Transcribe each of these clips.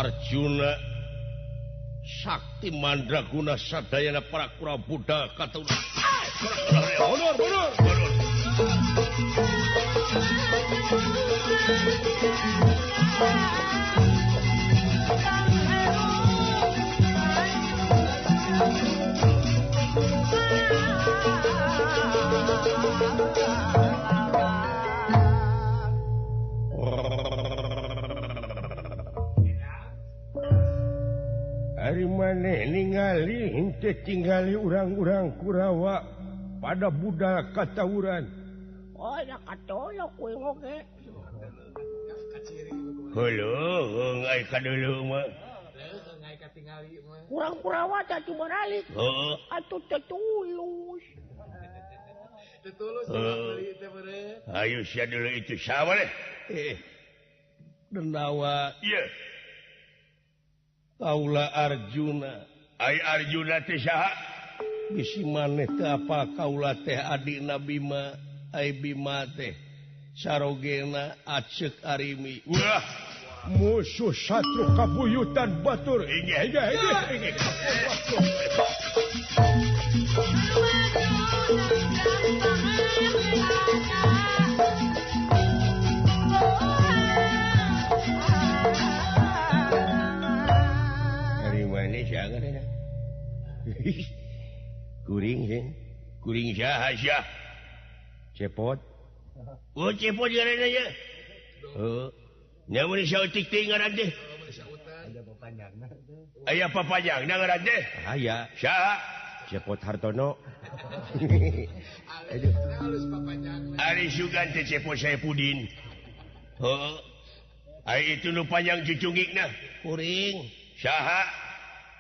Arjuna Sakti Mandraguna sadayana para kura Buddha katuna. Mundur, mundur, mundur. Ari maneh ningali henteu tingali urang-urang Kurawa pada budal katawuran. Oh, da katolok kuing oge. Heuleung ai kadeuleu mah. Leuheung ai katingali mah. Urang Kurawa teh cuma ralik. Heeh. Atuh teu tulus. Teu tulus beli teh meureun. Ayo sia deuleu itu saha maneh? Denawa. Ieu. Kaula Arjuna. Ai Arjuna teh saha? Bisi maneh teu apa kaula teh adina Bima. Ai Bima teh sarogena aceuk arimi. Wah, musuh satru kabuyutan batur. Inggih, inggih, inggih, inggih. Kuring sih, kuring saha sia? Cepot. Oh cepot ngaranna nya. Heuh. Nya mun saeutik teh ngaran teh. Aya papanjangna ngaran teh? Aya. Saha? Cepot Hartono. Aduh. Ari sugan teh Cepot Saepudin. Heuh. Ai itu nu panjang cucungikna. Kuring. Saha?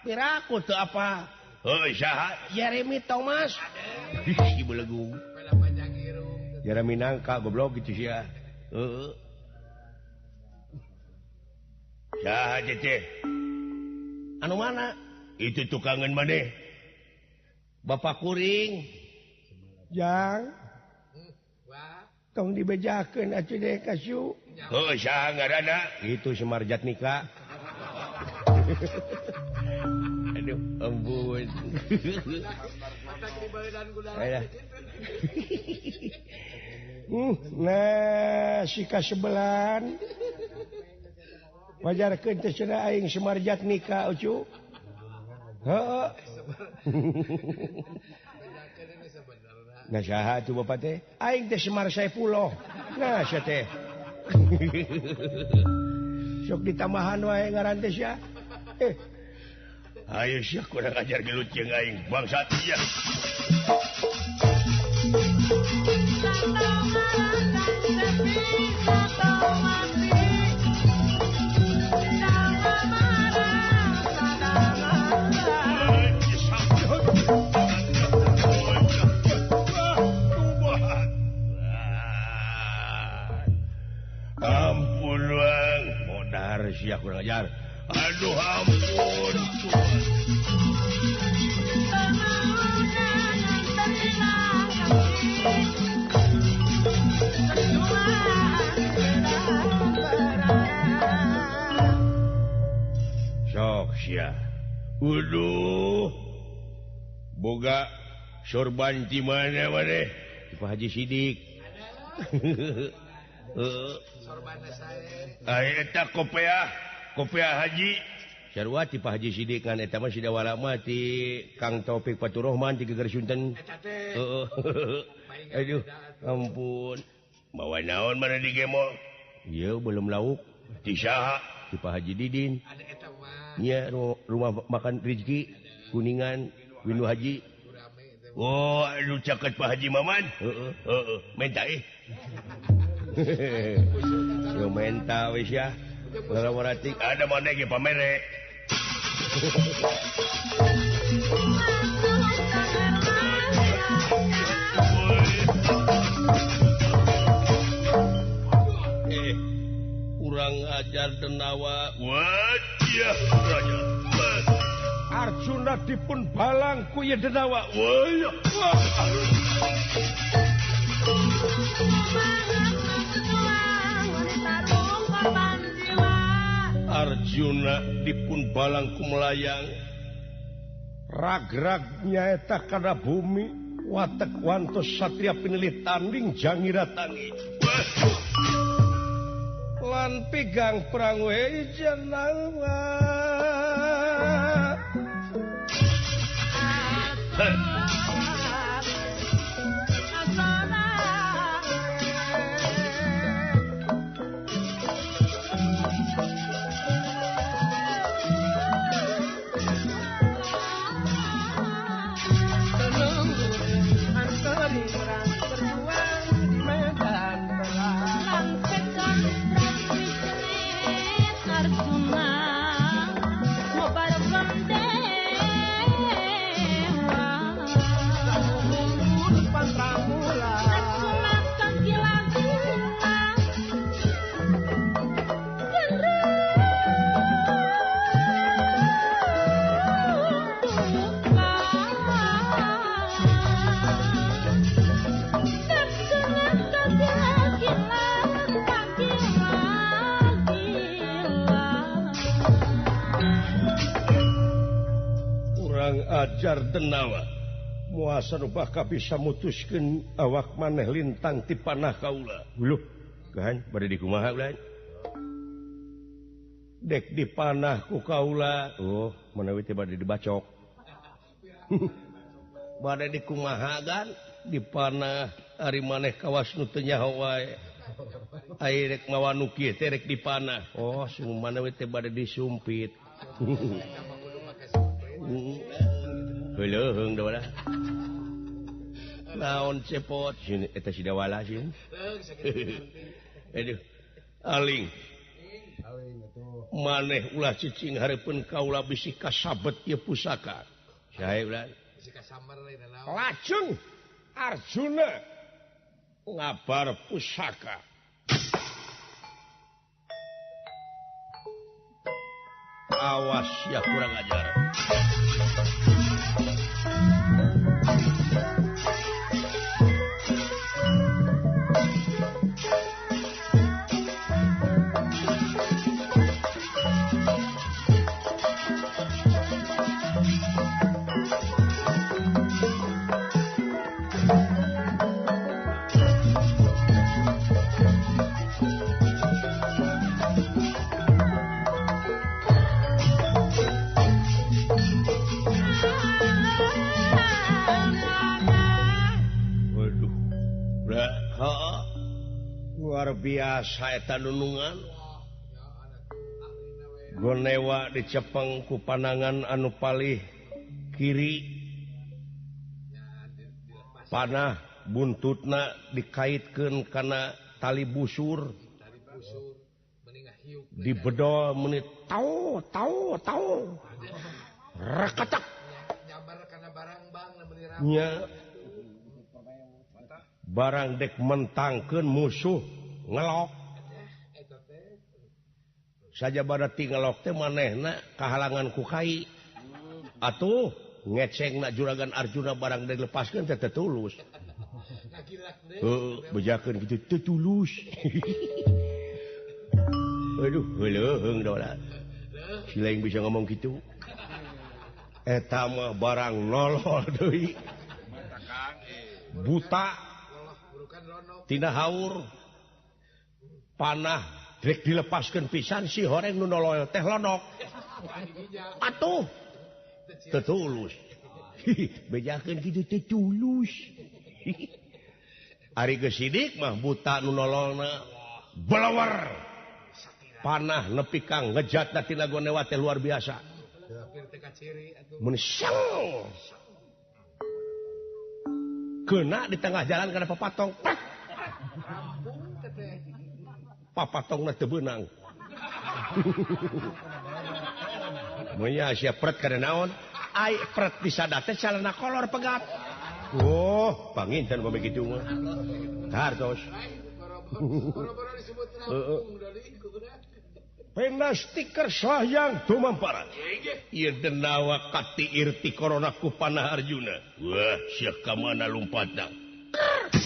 Piraku teu apa? Heuh, saha? Jeremy Thomas. Ih, belegung. Jeremy nangka goblok gitu sia. Heeh. Saha teh? Anu mana? Itu tukangan maneh. Bapak kuring. Jang. Tong dibejakeun atuh deh ka Su. Heuh, saha ngaranna? Itu Semar Jatnika. Aduh, ampun. Nah, si kasebelan. Wajarkeun teh cenah aing Semar Jatnika ucu. Heeh. Nah saha atuh bapak teh? Aing teh Semar Saepullah. Nah sia teh. Sok ditambahan wae ngaran teh sia. Ayo sia kurang ajar gelut jeung aing bangsat sia. Ampun bang, modar sia kurang ajar. Aduh ampun. Sok sia. Waduh. Boga sorban di mana maneh? Di Pak Haji Sidik. Sorban sae. Ai eta kopeah, kopeah haji. Sarua ti Pak Haji Sidik kan eta mah sidawala mah ti Kang Taufik Faturrahman ti Geger Sunten. Eta teh. Heeh. Aduh, ampun. Mawa naon mana di gemol? Ieu belum lauk. Ti saha? Ti Pak Haji Didin. Ada eta mah. Nya rumah makan Rizki Kuningan Windu Haji. Oh, anu caket Pak Haji Maman. Heeh. Heeh, menta eh. Yo menta wis ya. Lalawarati ada mana ge pamere. Kurang ajar Denawa. Wajah raja. Arjuna dipun balang ku ye Denawa. Wah. Arjuna dipun balang ku melayang ragrag nyaeta kana bumi watek wantos satria pinilih tanding jangira tangi lan pigang perang we jenawa. Ajar denawa muasa bakal bisa mutuskeun awak maneh lintang ti panah kaula. Uluh, kan bade dikumaha ulah? Dek dipanah ku kaula. Oh, manawi teh bade dibacok. Bade dikumaha gan? Dipanah ari maneh kawas nu teu nyaho wae. Ai rek mawa nu kieu teh rek dipanah. Oh, manawi teh bade disumpit. Heuleung da wala. Naon cepot sini eta si dawala sieun. Aduh. Aling. Maneh ulah cicing hareupeun kaula bisi kasabet ieu pusaka. Sae ulah. Bisi kasambar lain naon. Lajeng Arjuna ngabar pusaka. Awas ya kurang ajar. Luar biasa eta nunungan Gonewa dicepeng ku panangan anu palih kiri panah buntutna dikaitkeun kana tali busur dibedol menit tau tau tau rekatak nya barang dek mentangkeun musuh ngelok saja berarti ngelok teh manehna kahalangan ku kai atuh ngecengna juragan Arjuna barang dek lepaskeun teh teu tulus heuh bejakeun kitu teu tulus. Aduh heuleung dola si lain bisa ngomong kitu eta mah barang nolol deui buta tina haur panah rek dilepaskeun pisan si horeng nu nolol teh lonok atuh teu tulus bejakeun kitu teu tulus. Ari geus sidik mah buta nu nololna belawar panah nepi ka ngejatna tina gonewa teh luar biasa mun sel kena di tengah jalan kana papatong pek papatongna teu beunang. Mun sia pret kana naon? Ai pret disada teh calana kolor pegat. Oh, panginten pami kitu mah. Hartos. Pena stiker sahyang tumamparan. Ieu denawa katiir ti korona ku panah Arjuna. Wah, sia ka mana lompatna?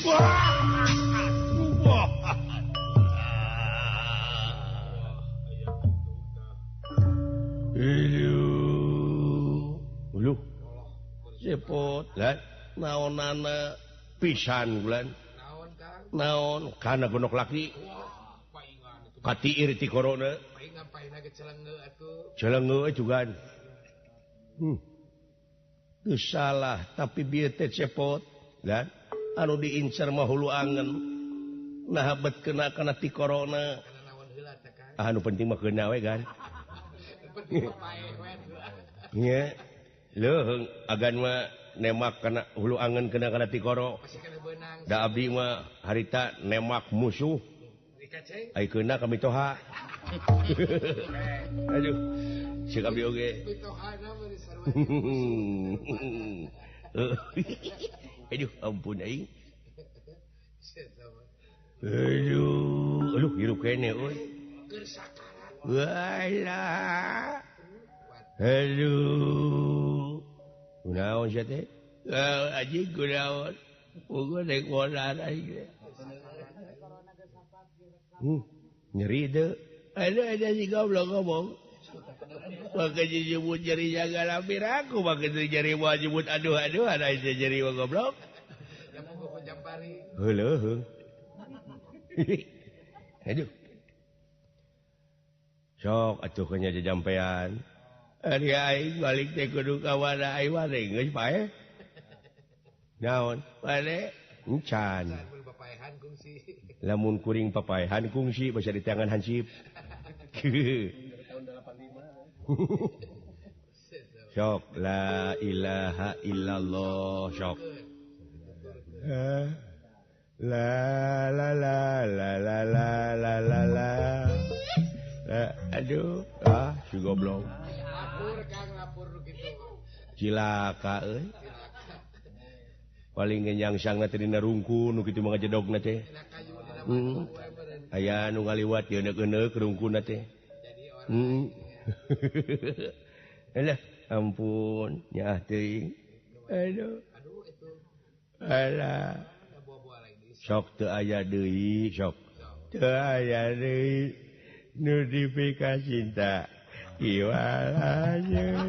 Wah. Cepot lan naonana pisan bulan naon kana gonok laki katiir ti corona celenge juga salah tapi bieu teh cepot dan anu diincar mah hulu angen nah bet kena kana ti corona anu penting mah kena we kan nya leuheung agan mah nemak kana hulu angen kena kana ti koro da abdi mah harita nemak musuh ai keuna ka mitoha aduh ceuk abdi oge aduh ampun aing aduh aduh hirup kene euy walah aduh kunaon sia teh anjing kunaon puguh rek modar aing nyeri teu aduh ada si goblok ngomong maka disebut nyeri jaga lampir aku maka nyeri mau nyebut aduh aduh ada nyeri mah goblok heuh aduh sok atuh nya jajampean ari aing balik teh kudu ka mana aing mah geus paeh naon balik encan lamun kuring papaehan kungsi basa di tangan hansip sok la ilaha illallah sok la la la la la la la la la aduh ah si goblok lapor Kang lapor kitu cilaka euy paling ngenyang sangna teh dina rungkun nu kitu mah ngajedogna teh aya nu ngaliwat dieuneukeun rungkunna teh alah ampun nyaah teuing aduh alah sok teu aya deui sok teu aya deui nu dipika cinta iwalanya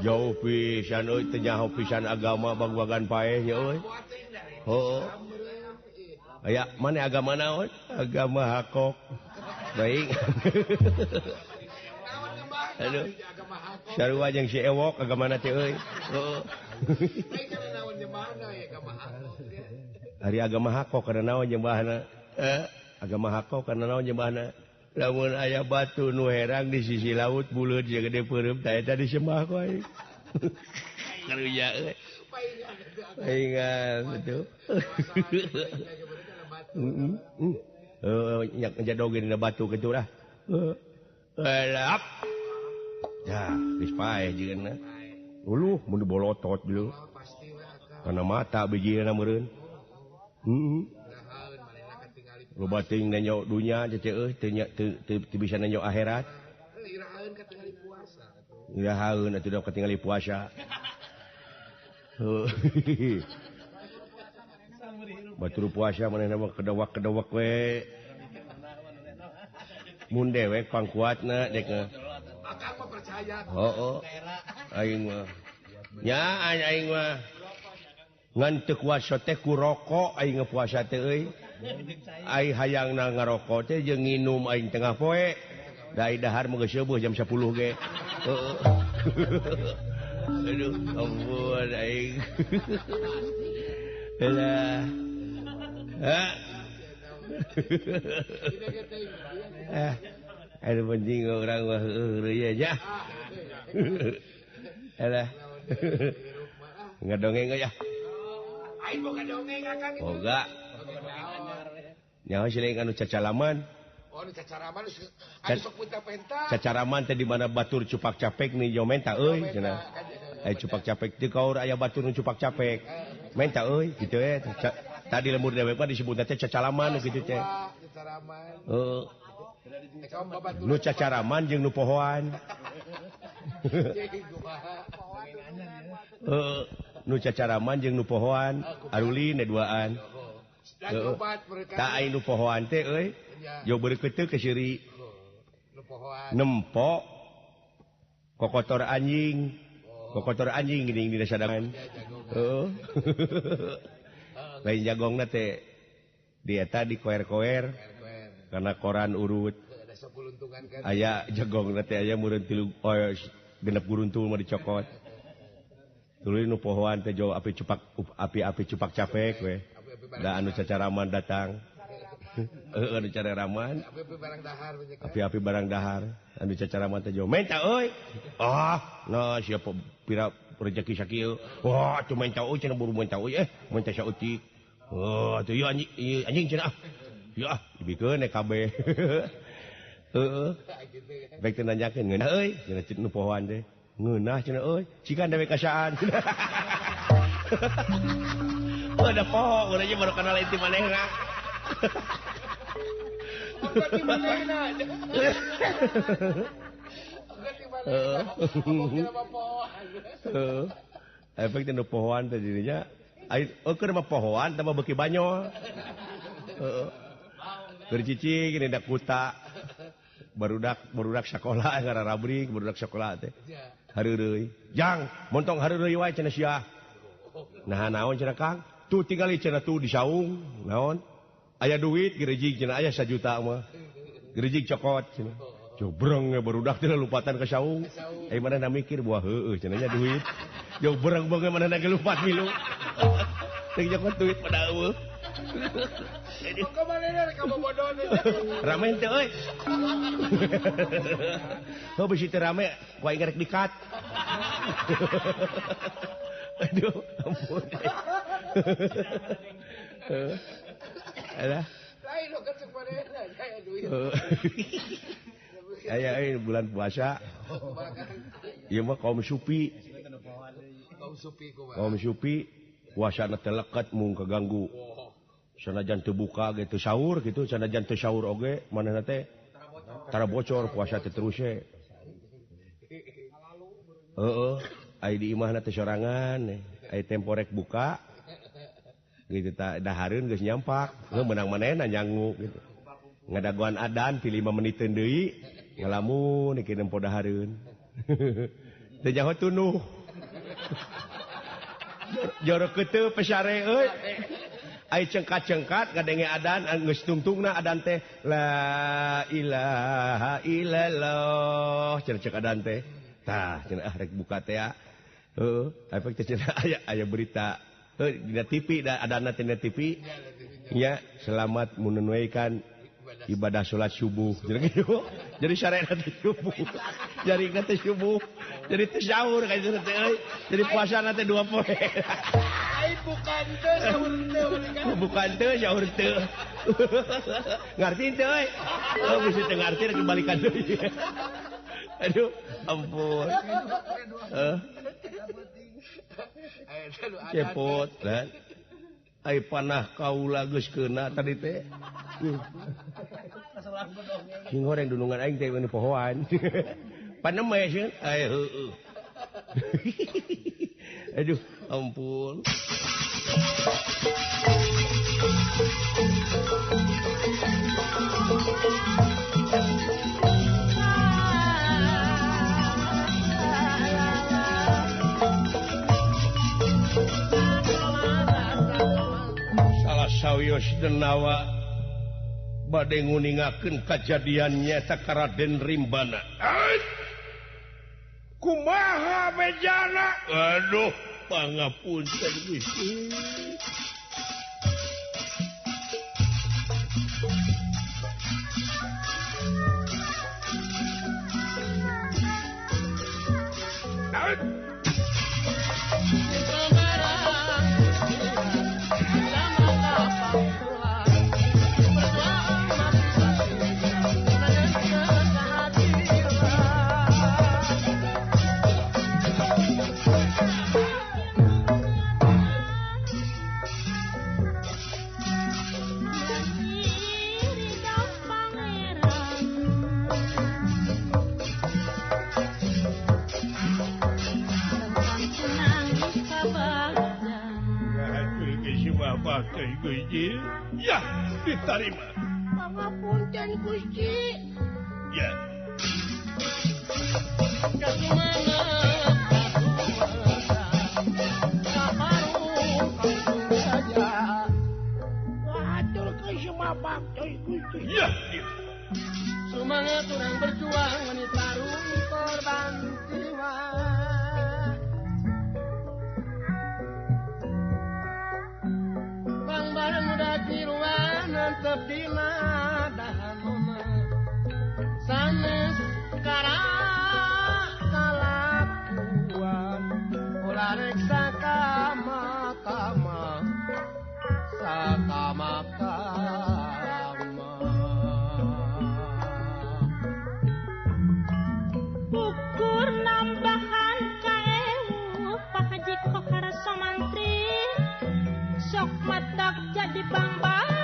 jauh pisan euy teu nyaho pisan agama bagbagan paeh nya euy heuh aya mana agama naon agama hakok baik aduh sarua jeung si ewok agamana teh euy heuh hari agama hakok karena naon jembahna agama hakok karena naon jembahna lamun aya batu nu herang di sisi laut buleut jeung gede peureum tah eta disembah ku aing karunya euy paingan betul heeh nyak ngejadogeun dina batu kitu lah heeh ya geus paeh jieunna uluh mun dibolotot deui kana mata bijina meureun heeh loba teuing nenjo dunya cece euy teu bisa nenjo akhirat irahaeun katingali puasa atuh irahaeun atuh da katingali puasa batur puasa manehna mah kedewak-kedewak we mun dewek pangkuatna dek akang mah percaya heuh aing mah nya aing mah ngan teu kuasa teh ku rokok aing puasa teh euy aing hayangna ngarokok teh jeung nginum aing tengah poe da dahar mah geus seueuh jam 10 ge heuh aduh ampun aing lah ah aduh penting orang mah heueuh ya alah ngadongeng ya aing boga dongeng akang itu boga nyaho siling anu cacalaman. Oh, nu cacaraman anu sok punta-penta. Cacaraman teh di mana batur cupak capek nih jo menta euy cenah. Aya cupak capek teh kaur aya batur nu cupak capek. Menta euy kitu we. Tadi lembur dewek mah disebutna teh cacalaman nu kitu teh. Cacaraman. Heeh. Nu cacaraman jeung nu pohoan. Heeh, nu cacaraman jeung nu pohoan, arulin duaan. Tak aing nu pohoan teh euy. Jo beureukeut ke seuri. Nempo Kokotor anjing. Kokotor anjing geuning dina sadangan. Heeh. Lain jagongna teh di eta dikoer-koer karena koran urut. Aya jagongna teh aya meureun 3 genep guruntul mah dicokot. Tuluy nu pohoan teh jauh api cupak api-api cupak capek we. Da anu cacaraman datang. Heeh anu cacaraman. Api-api barang dahar. Anu cacaraman teh jauh menta euy. Ah, nah siapa pira rezeki sakieu. Wah, atuh menta euy cenah buru menta euy menta saeutik. Oh, atuh ieu anjing anjing cenah ah. Ieu ah dibikeun kabeh. Heeh. Baik teh nanyakeun ngeunah euy cenah nu pohoan teh. Ngeunah cenah euy, cikan dewek kasaan. Ada poho, urang baru kenal inti manehna. Heeh. Efek teh nu pohoan teh dirinya, ai keur mah pohoan tambah beuki banyol. Heeh. Keur cicing gini da kuta. Barudak sakola ngararabrik, barudak sakola teh. Hareureuy. Jang, montong hareureuy wae cenah sia. Nah naon cenah Kang? Tuh tingali cenah tuh di saung, naon? Aya duit gerejig cenah aya 1 juta mah. Gerejig cokot cenah. Jobreng barudak teh lupatan ka saung. Ai manehna mikir buah heueuh cenah nya duit. Jobreng beungeut manehna ge lupat milu. Teh cokot duit pada eueuh. Rame teh euy. Heuh bisi teh rame, ku aing rek dikat. Aduh, ampun. Alah. Lain lo kan cek manehna aya duit. Aya euy bulan puasa. Ieu mah kaum supi. Kaum supi kumaha? Kaum supi puasana teh leket mung kaganggu. Sanajan teu buka ge teu sahur gitu, sanajan teu sahur oge manehna teh tara bocor puasa teh terus we. Heeh, ai di imahna teh sorangan, ai temporek buka gitu ta dahareun geus nyampak, heuh meunang manehna nyangu gitu. Ngadagoan adan ti 5 meniteun deui, ngalamun iki nempo dahareun. Teu nyaho tunuh. Joro keuteup pesare euy. Ai cengkat-cengkat ngadenge adan geus tungtungna adan teh la ilaha illallah cenah cek adan teh. Tah cenah ah rek buka teh ya. Heuh, efek teh cenah aya berita heuh dina TV da adanna teh dina TV. Nya selamat menunaikan ibadah salat subuh. Jadi syariat teh subuh. Jarigna teh subuh. Jadi teh sahur ka ditu teh euy. Jadi puasana teh 2 poe. Ai bukan teh sahur teh. Bukan teh sahur teh. Ngarti teh euy. Oh bisa teu ngarti rek kebalikan deui. Aduh, ampun. Heuh. Cepot lah. Ai panah kaula geus keuna tadi teh. Sing horeng dunungan aing teh nu pohoan. Paneme sieun. Ai heueuh. Aduh, ampun. Salah sawios denawa bade nguningakeun kajadian nyaeta ka Raden Rimbana. Kumaha bejana? Aduh, pangapunten Gusti. Ya, diterima. Pangapunten Gusti. Ya. Semangat orang berjuang menitarung korban jiwa. Bang bareng muda kiruan tetep dina dahanona sanes kara kalakuan ulah rek sakama-kama sakama-kama. Ukur nambahan kaewu Pak Haji Kohar Somantri sok matak jadi bangbalu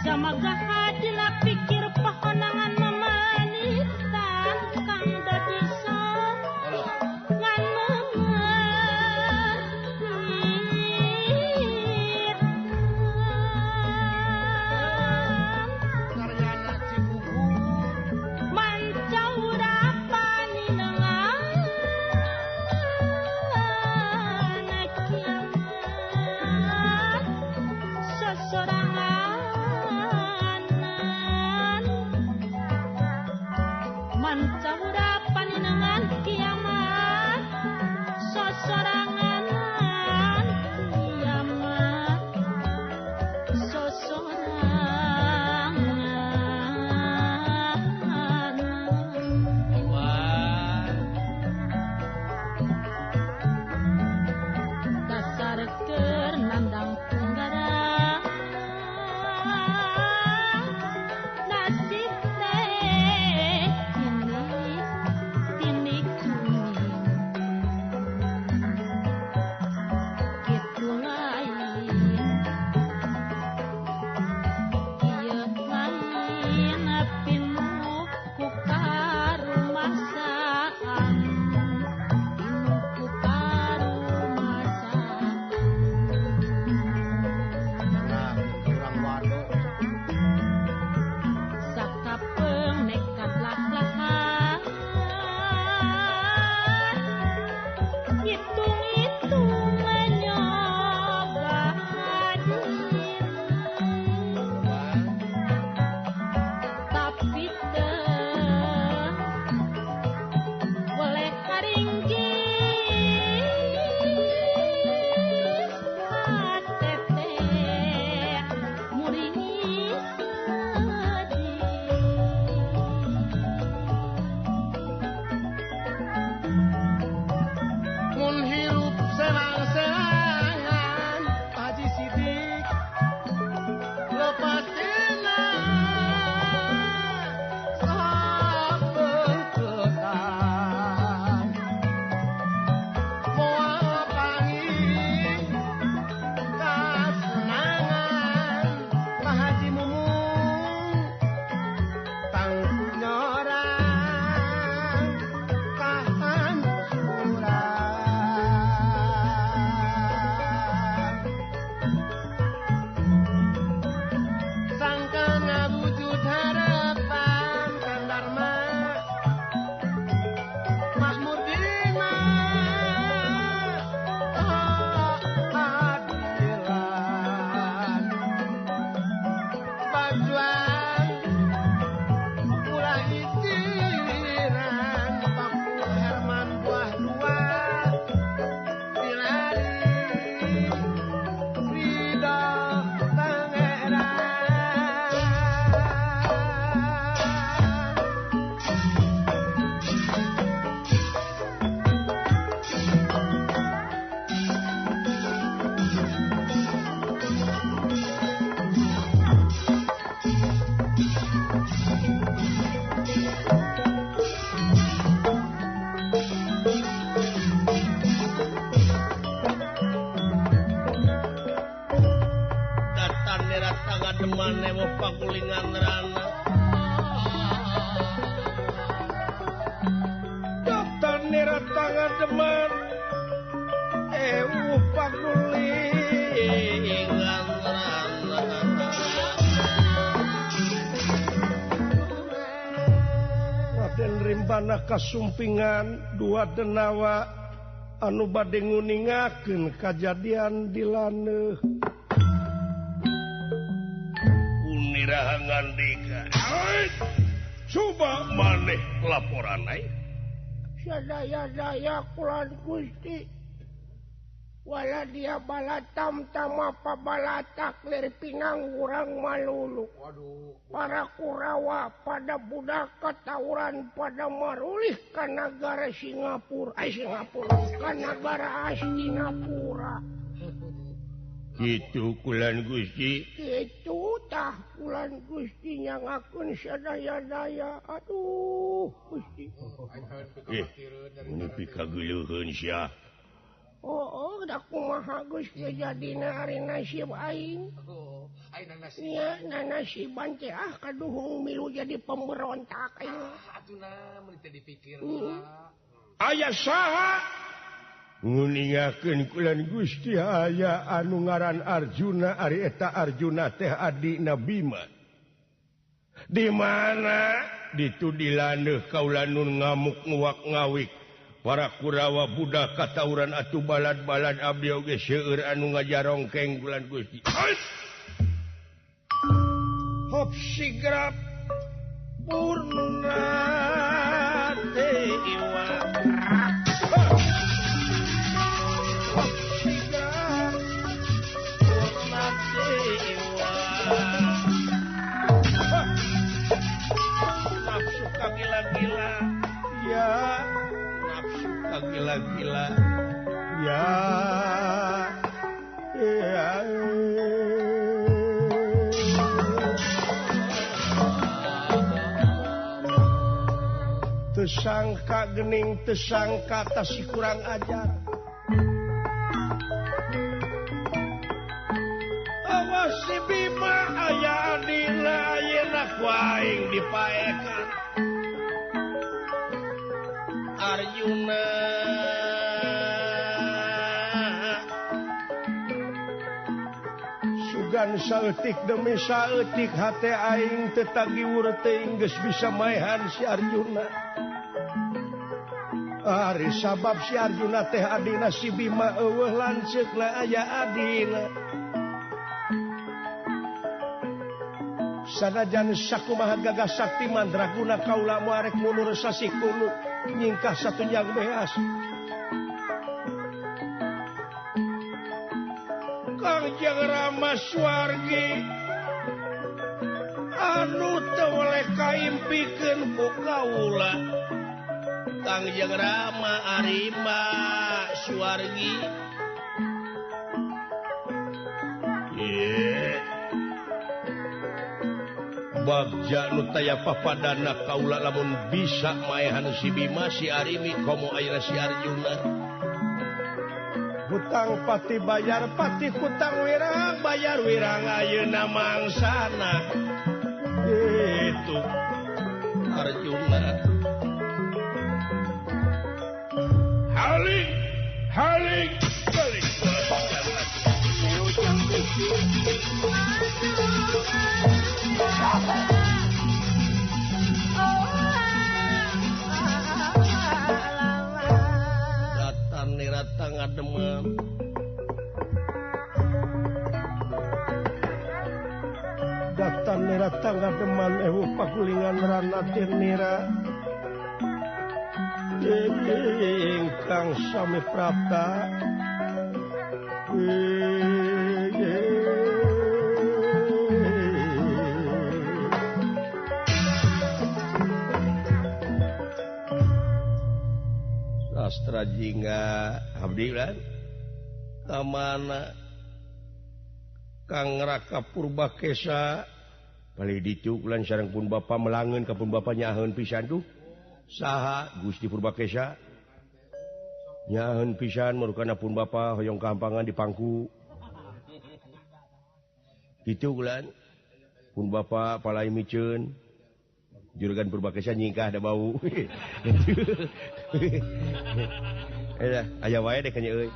samaga hadina pikir pahonangan memanitan kang dadi ngan Pakulingan rana daftar nera tangan deman ewu pakulingan rana. Mana kasumpingan dua denawa anu bade nguningakeun kajadian di laneuh. Uniraha ngandika. Coba maneh laporan ai. Sadaya-daya kulan Gusti. Wala dia balatam tama pabalatak lir pinang urang malulu. Waduh. Para Kurawa pada budak ketawuran pada marulih ka nagara Singapura. Ay Singapura, ka nagara Astinapura. Kitu kulan Gusti. Kitu tah kulan Gusti nyangakeun sadaya-daya. Aduh, Gusti. Ini pikageuleuheun sia. Oh, da kumaha Gusti jadina ari nasib aing. Nya nanasiban teh ah kaduhung milu jadi pemberontak aing. Atuh na mun teu dipikir. Aya saha nguningakeun kulan Gusti aya anu ngaran Arjuna ari eta Arjuna teh adina Bima. Di mana ditu di laneuh kaula nun ngamuk nguak ngawik. Para Kurawa budak katauran atuh balad-balad abdi oge seueur anu ngajarongkeng kulan Gusti. Hop sigrap purna dewa. Hop sigrap purna dewa. Nafsu kagila-gila ya. Gila-gila ya ya. Tersangka gening tersangka tasi kurang ajar. Awas si Bima aya adina ayeuna ku aing dipaekan. Arjuna sugan saeutik demi saeutik hate aing teu tagiwur teuing geus bisa maehan si Arjuna. Ari sabab si Arjuna teh adina si Bima eueuh lanceukna aya adina. Sanajan sakumaha gagah sakti mandraguna kaula moal rek mundur sasih kulu nyingkah satunjang beas. Kangjeng Rama Suwargi anu teu weleh kaimpikeun ku kaula. Kangjeng Rama Arima Suwargi. Bagja nu taya papadana kaula lamun bisa maehan si Bima si Arimi komo ayeuna si Arjuna. Hutang pati bayar pati hutang wirang bayar wirang ayeuna mangsana. Itu Arjuna. Haling haling balik. Datan nirata ngademam. Datan nirata ngademan ewu pakulingan ranatir nira. Ingkang sami prapta. Sastra jingga abdi lan kamana Kang Raka Purbakesa balik ditu lan sareng pun bapa melangeun ka pun bapa nyaheun pisan tuh saha Gusti Purbakesa nyaheun pisan marukana pun bapa hoyong kampangan di pangku ditu lan pun bapa palai miceun juragan Purbakesa nyingkah da bau. Aya wae deh kanya euy.